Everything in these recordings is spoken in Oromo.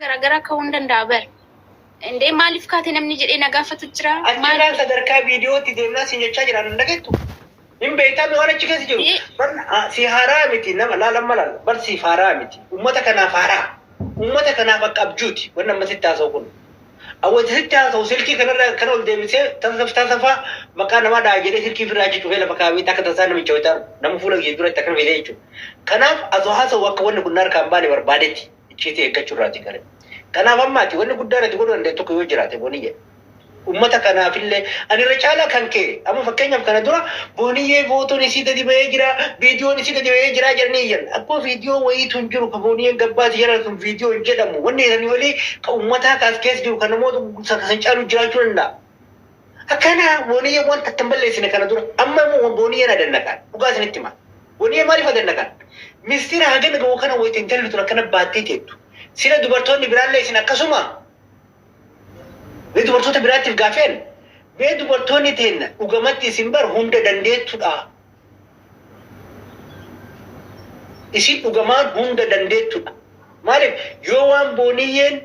Garaagaraa ka'uu hin danda'a bar. Indee maaliif kaate namni jedhee na gaafatu jira. Maal Achirraan sadarkaa viidiyootti deemnaa siin jechaa jira hin dhageettu. Hin beektaa mi waan achi keessa jiru. Ee. Bar si haaraa miti nama laal amma laal bar siif haaraa miti. Uummata kanaaf haaraa. Uummata kanaaf akka abjuuti wanni amma sitti haasa'u kun. Awwati sitti haasa'u silkii kanarra kana ol deebisee tasafaa maqaa namaa dha'a jedhee silkii ofirraa achi cufee lafa kaawwee akka tasaa namicha wayita nama fuula kiyya duratti akkana fidee jechuudha. Kanaaf asoo haasa'u akka wanni kun harkaan baane barbaadetti icciitii eeggachuu irraati gale. Kanaaf amma ati wanni guddaan ati godhuu dandeettu tokko yoo jiraate Booniyye. Uummata kanaafillee ani irra caalaa kan kee amma fakkeenyaaf kana dura Booniyyee footoon isii gadi ba'ee jira viidiyoon isii gadi ba'ee jira jedhanii iyyan. Akkuma viidiyoo wayiitu hin jiru ka Booniyyeen gabbaati jedhan sun viidiyoo hin jedhamu. Wanni jedhanii olii ka uummataa kaas keessa jiru kan namoota san caalu jiraachuu danda'a. Akkana Booniyyeen wanta akka hin balleessine kana dura amma immoo Booniyyeen adannaqaan dhugaa isinitti hima. Booniyyeen maaliif adannaqaan? Mistira hagana gahu kana wayita intalli tun akkana baattee teettu. Sila dubartoonni biraallee isin akkasuma mee dubartoota biraattiif gaafeen mee dubartoonni teenna dhugamatti isin bar hunda dandeettudha. Isin dhugamaan hunda dandeettudha. Maaliif yoo waan Booniyyeen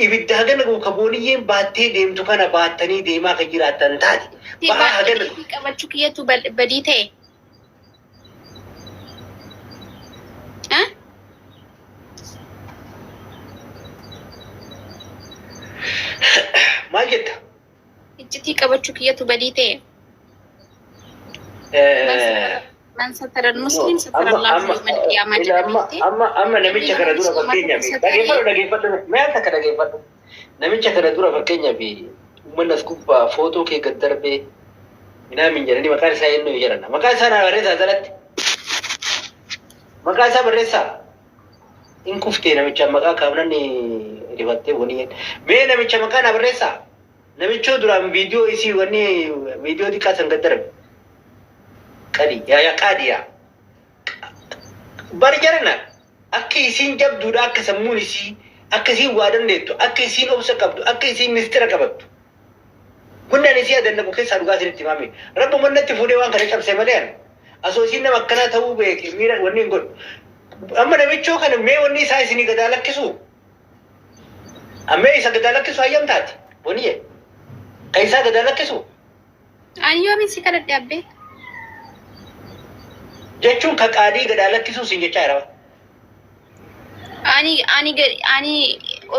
ibidda hagana gahu ka Booniyyeen baattee deemtu kana baattanii deemaa kan jiraattan taate ba'aa hagana Baay'ee qabachuu kiyyatu badii ta'e. Eh? Maal jetta? Iccitii qabachuu kiyyatu badii ta'e. Man satara muslim satara Amma Allah amma yawmal qiyaamaa ila amma jedhamte. amma amma namicha kana dura fakkeenyaaf dhageeffadhu dhageeffadhu mee al takka dhageeffadhu namicha kana dura fakkeenyaaf uummanni as gubbaa footoo kee gad darbee minaamin jedhanii maqaan isaa eenyu jedhan maqaa isaa naa barreessaa jalatti maqaa isaa barreessaa in kuftee namicha maqaa kaafnan rifattee boniyeen mee namicha maqaa naa barreessaa namichoo duraan viidiyoo isii wanni viidiyoo xiqqaa san gad darbe qadi yaa yaa qaadi yaa bari jarana akka isiin jabduudha akka sammuun isii akka isiin waa dandeettu akka isiin obsa qabdu akka isiin mistira qabattu Kun ani isii adannaqu keessaa dhugaa isinitti himaame. Rabbuma natti fuudhee waan kana cabse malee ani. Asoo isiin nama akkanaa ta'uu beeke miira wanni hin godhu. Amma namichoo kana mee wanni isaa isinii gadaa lakkisu? Ammee isa gadaa lakkisu hayyam taati? Boniyye. Kan isaa gadaa lakkisu? Ani yoomiin si kadhadhe abbee? Jechuun ka qaadii gadaa lakkisuu siin jechaa jira. Ani ani gadi ani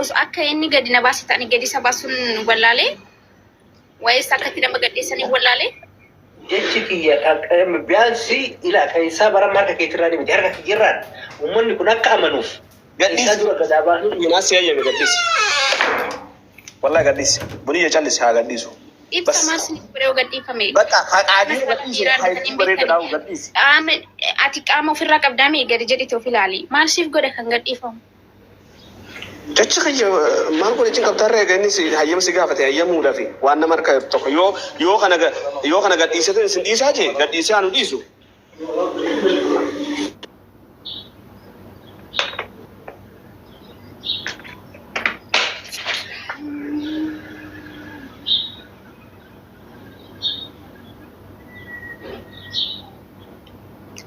os akka inni gadi na baase ani gadi isa baasuun wallaalee waa'ee akkatti nama gadhiisanii wallaalee. Jechi kiyya biyaansi ila kan isaa bara harka keetirraa ni miti harka kiyyarraan uummanni kun akka amanuuf kan isaa dura gadaa baasuu Minaa si hayyame gadhiisi. Wallahi gadhiisi. Buniyya callisi haa gadhiisu. Ibsa Bas. maal sinif godhee gadhiifame. Bakka haqaadii gadhiisi. Hayyuu bareeda dhaabu gadhiisi. Qaama ati qaama ofirraa qabdaa mee gadi jedhite of ilaali. Maal siif godha kan gadhiifamu? Jechi kiyya maal godhe cin qabxarra eega inni si hayyama si gaafate hayyamuudhaafi waan nama harka tokko yoo yoo kana yoo kana gadhiisee isin dhiisaa jee gadhiisee anu dhiisu.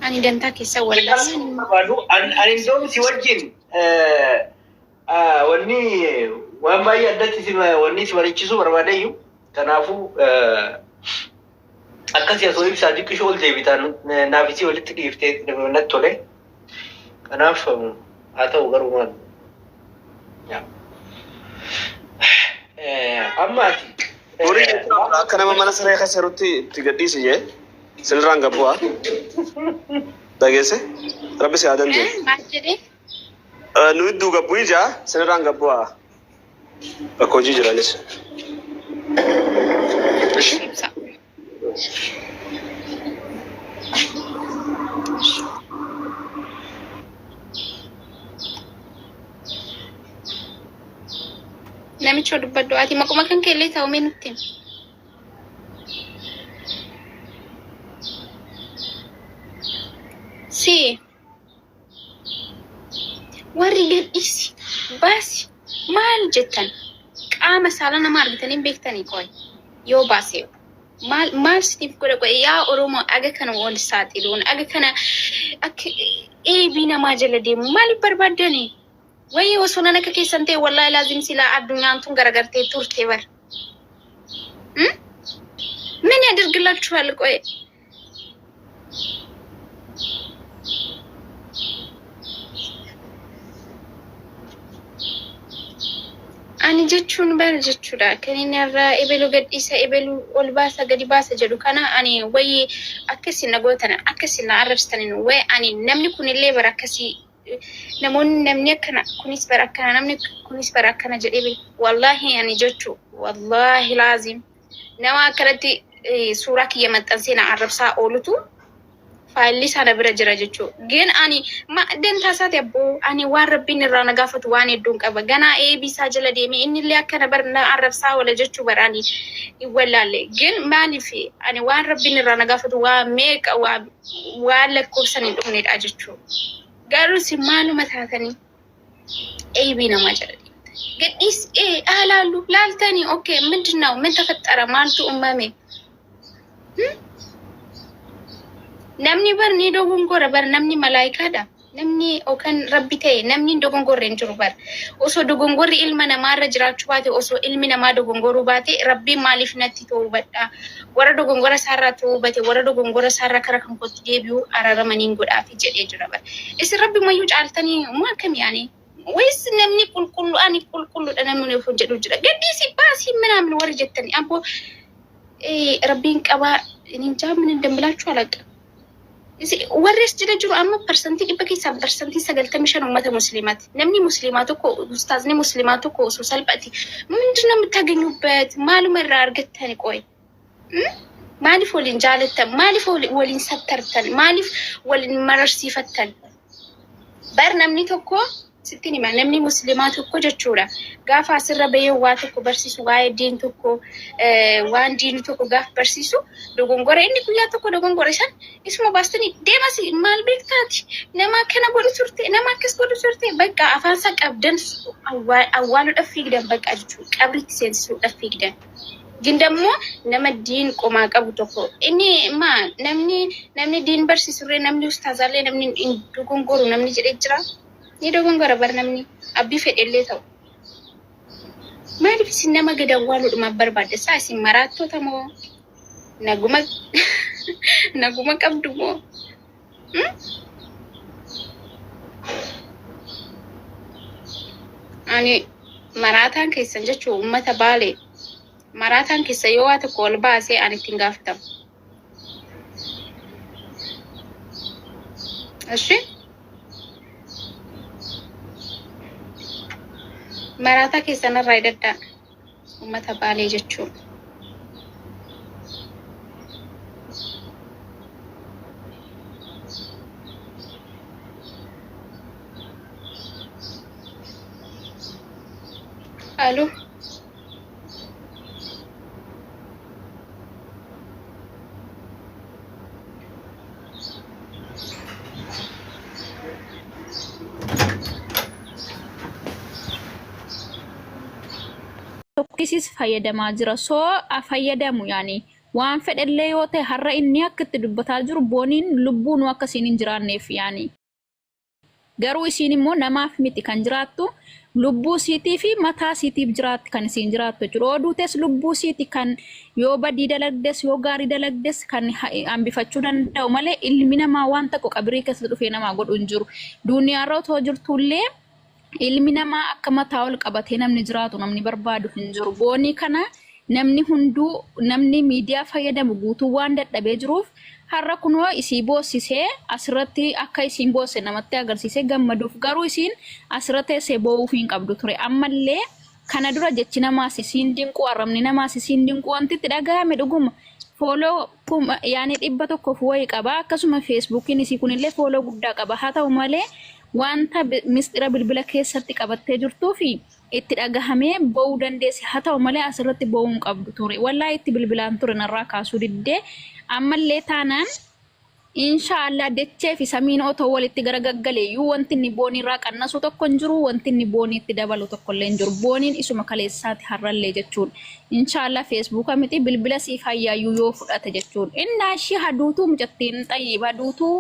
Ani dantaa keessa wallaahi. Barbaadu ani indoom si wajjin wanni waan baay'ee addatti si wanni si mariichisuu barbaadeyyuu kanaafuu akkasii osoo ibsaa xiqqishoo ol deebitaan naaf isii walitti dhiiftee natti tole. Kanaaf haa ta'u garuu maal. Amma ati. Horii jechuun akka nama mana siree keessa jirutti itti gadhiisi jee sinirraan gabbu'a. Dhageesse rabbi si haa danda'u. Maal jedhee? Nu idduu gabbu ijaa sinirraan gabbu'a. Bakka hojii jiranis. Ibsa. Namicha dubbadhu ati maquma kan keellee ta'u mee nutti himi. Si warri gadhiisi baasi maal jettan qaama saala nama argitanii hin beektanii qoy yoo baase maal maal siniif godha qoy yaa Oromoo aga kana wal saaxiluun aga kana akka eebii namaa jala deemu maaliif barbaaddanii? Wayii osoo nan akka keessan ta'e wallaahi laazim silaa addunyaan tun garagartee turte bar. ምን ያደርግላችኋል? ቆይ Ani jechuun bara jechuudha. Kan inni irraa ebelu gadhiisa, ebelu ol baasa, gadi baasa jedhu kana ani wayii akkasi na gootan, akkasi na arrabsitanin wayi ani namni kunillee bara akkasii namoonni namni akkana kunis bara akkana namni kunis bara akkana jedhee beeku. Wallaahi ani jechuu wallaahi laazim nama akkanatti suuraa kiyya maxxansee na arrabsaa oolutu faayilli isaa na bira jira jechuu. Gin ani dantaa isaati abboo ani waan rabbiin irraa na gaafatu waan hedduun qaba. Ganaa eebii isaa jala deemee inni illee akkana bar na arrabsaa oola jechuu bara ani hin wallaalle. Gin maaliif ani waan rabbiin irraa na gaafatu waa meeqa waa waan lakkoofsan hin dhumnedha jechuu. Garuu isin maaluma taatanii eebii namaa jala deemtan. Gadhiis ee laallu laaltanii okay ምንድን ነው ምን ተፈጠረ maaltu uumame? Namni bar ni dogongora bar namni malaayikaadha. Namni yookaan rabbi ta'e namni hin dogongorre hin jiru bar. Osoo dogongorri ilma namaarra jiraachuu baate osoo ilmi namaa dogongoruu baate rabbiin maaliif natti toobadha? Warra dogongora isaarraa toobate warra dogongora isaarraa kara kan kootti deebi'u araaramaniin godhaafi jedhee jira bar. Isin rabbi mayyuu caaltanii moo akkam yaani? Wayis namni qulqullu ani qulqulluudha namni of jedhu jira. Gadhiisi baasii ምናምን warri jettanii abboo rabbiin qabaa እንጃ ምን እንደምላችሁ አላውቅም። Warri as jala jiru amma 100% keessaa 95% uummata musliimaati. Namni musliimaa tokko ustaazni musliimaa tokko osoo salphate ምንድን ነው የምታገኙበት? Maaluma irraa argattani qoy? Maaliif waliin jaalattan? Maaliif waliin sattartan? Maaliif waliin mararsiifattan? Bar namni tokko sittin hima namni musliimaa tokko jechuudha. Gaafa asirra bahee waa tokko barsiisu waa'ee diin tokko waan diini tokko gaafa barsiisu dogongora inni guyyaa tokko dogongora isaan isuma baastanii deemas maal beektaati nama akkana godhu turte nama akkas godhu turte bakka afaan isaa qabdan awwaaluudhaaf fiigdan bakka jechuudha qabriitti seensisuudhaaf fiigdan. ግን ደግሞ nama diin qomaa qabu tokko inni ma namni namni diin barsiisurree namni ustaazaallee namni hin dogongoru namni jedhee jira. Ni dogongora bar namni abbii fedhellee ta'u. Maaliif isin nama gad awwaaluudhumaaf barbaadde? Isaa isin maraattota moo naguma naguma qabdu moo? Ani maraataan keessan jechuun uummata Baalee maraataan keessa yoo waa tokko ol baasee ani ittiin gaafatamu. Ishi maraataa keessan irraa hidhadhaa uummata Baalee jechuun. Aloo. Tokkisis fayyadamaa jira. Soo fayyadamu yaani waan fedhellee yoo ta'e har'a inni akka itti dubbataa jiru booniin lubbuun akka isiin hin jiraanneef yaani. Garuu isiin immoo namaaf miti kan jiraattu lubbuu isiitii fi mataa isiitiif jiraatti kan isiin jiraattu jechuudha. Yoo duutes lubbuu isiiti kan yoo badii dalagdes yoo gaarii dalagdes kan hambifachuu danda'u malee ilmi namaa waan tokko qabirii keessatti dhufee namaa godhu hin jiru. Duuniyaarra otoo jirtullee ilmi namaa akka mataa ol qabatee namni jiraatu namni barbaadu hin jiru. Boonii kana namni hunduu namni miidiyaa fayyadamu guutuu waan dadhabee jiruuf har'a kunoo isii boossisee asirratti akka isiin boosse namatti agarsiisee gammaduuf garuu isiin asirra teessee boo'uuf hin qabdu ture. Ammallee kana dura jechi namaas isiin dinquu arrabni namaas isiin dinquu wanti itti dhagahame dhuguma. Fooloo yaani 100 wayi qaba akkasuma feesbuukiin isii kunillee fooloo guddaa qaba haa ta'u malee wanta misxira bilbila keessatti qabattee jirtuu fi itti dhagahamee boo'uu dandeessi haa ta'u malee asirratti boo'uu hin qabdu ture wallaahi itti bilbilaan ture narraa kaasuu diddee ammallee taanaan inshaallah dechee fi samiin otoo walitti garagaggaleeyyuu wanti inni boonii irraa qannasu tokko hin jiru wanti inni boonii itti dabalu tokko illee hin jiru booniin isuma kaleessaati har'allee jechuun inshaallah feesbuuka miti bilbila siif hayyaayyuu yoo fudhate jechuun innaa ishii haduutuu mucattiin xayyiib haduutuu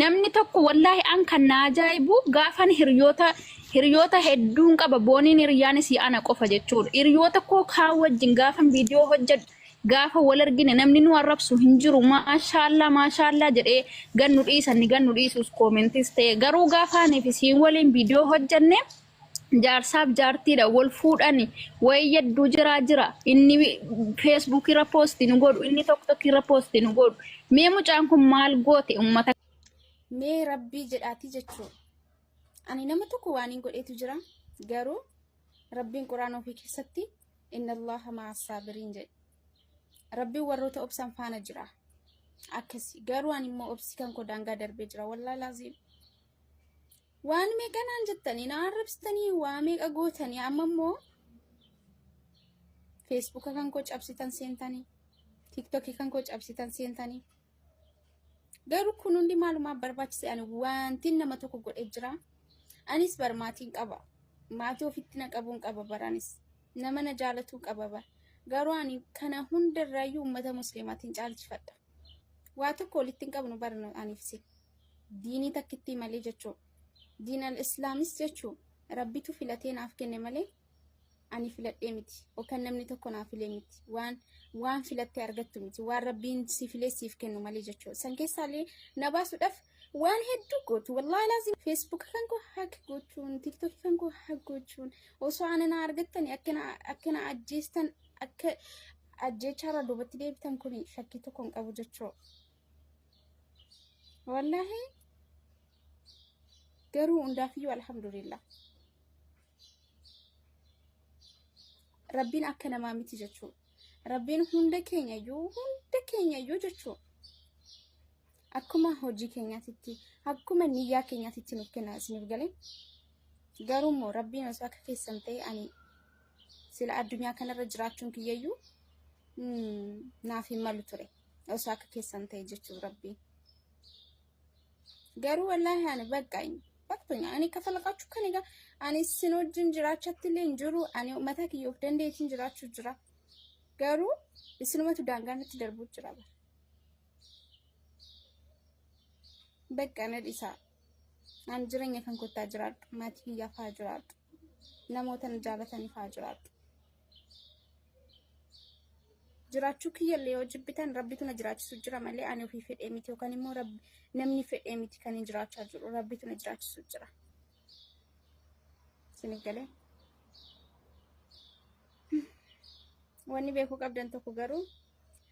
Namni tokko wallaahi an kan na ajaa'ibu gaafan hiriyoota Hiriyoota hedduun qaba booniin hiriyyaan isii ana qofa jechuudha. Hiriyoota koo kaan wajjin gaafan viidiyoo hojjedhu gaafa wal argine namni nu arrabsu hin jiru maashaallaa maashaallaa jedhee gannu dhiisan gannu dhiisus koomentis ta'e garuu gaafa ani fi siin waliin viidiyoo hojjenne jaarsaaf jaartiidha wal fuudhani wayi yadduu jiraa jira inni feesbuuk irra poosti nu godhu inni tokko tokko irra poosti nu godhu mee mucaan kun maal goote ummata Mee rabbii jedhaatii jechuun ani nama tokko waan hin godheetu jira garuu rabbiin quraana ofii keessatti inna allaha ma'a saabiriin jedhe rabbiin warroota obsan faana jira akkasi garuu ani immoo obsi kan koo daangaa darbee jira wallaahi laaziim waan meeqa naan jettanii na arrabsitanii waa meeqa gootanii amma immoo feesbuuka kan koo cabsitan seentanii tiiktokii kan koo cabsitan seentanii Garuu kun hundi maalumaaf barbaachise ani wantin nama tokko godhee jira. Anis bar maatiin qaba. Maatii ofitti na qabuun qaba bar anis. Nama na jaalatuu qaba bar. Garuu ani kana hundarraayyuu uummata musliimaatiin caalchifadha. Waa tokko walitti hin qabnu bar aniif si. Diinii takkittii malee jechuu. Diin al-islaamis jechuu. Rabbitu filatee naaf kenne malee ani filadhee miti yookaan namni tokko naa filee miti waan waan filattee argattu miti waan rabbiin si filee siif kennu malee jechuudha san keessaallee na baasuudhaaf waan hedduu gootu wallaahi laazim feesbuuka kan koo hak gochuun tiiktookii kan koo hak gochuun osoo ana na argattani akkana akkana ajjeestan akka ajjeechaarra duubatti deebitan kun shakkii tokko hin qabu jechuudha wallaahi garuu hundaafiyyuu alhamdulillah. Rabbiin akka namaa miti jechuudha. Rabbiin hunda keenya iyyuu hunda keenya iyyuu jechuudha. Akkuma hojii keenyaatitti akkuma niyyaa keenyaatitti nuuf kenna isiniif galee. Garuu immoo Rabbiin osoo akka keessan ta'e ani sila addunyaa kanarra jiraachuun kiyyayyuu naaf hin malu ture. Osoo akka keessan ta'e jechuudha Rabbiin. Garuu wallaahi ani በቃኝ በቅቶኛል። እኔ ከፈለጋችሁ ከኔ ጋር ani isin wajjin jiraachatti illee hin jiru. Ani mataa kiyya of dandeetiin jiraachuu jira. Garuu isinumatu daangaa natti darbuu jira bara. Bakka na dhisaa. Ani jireenya kan kottaa jiraadhu. Maatii kiyyaaf haa jiraadhu. Namoota na jaalataniif haa jiraadhu. Jiraachuu kiyyallee yoo jibbitan rabbitu na jiraachisu jira malee ani ofii fedhee miti yookaan immoo rabbi namni fedhee miti kan hin jiraachaa jiru rabbitu na jiraachisu jira. Isinif galee? Wanni beekuu qabdan tokko garuu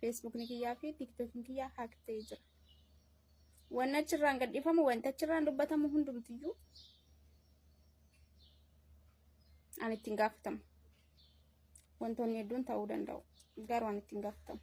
feesbuukni kiyyaa fi tiiktookiin kiyyaa haak ta'ee jira. Wanni achirraan gadhiifamu wanti achirraan dubbatamu hundumtiyyuu ani ittiin gaafatamu. Wantoonni hedduun ta'uu danda'u. Garuu ani ittiin gaafatamu.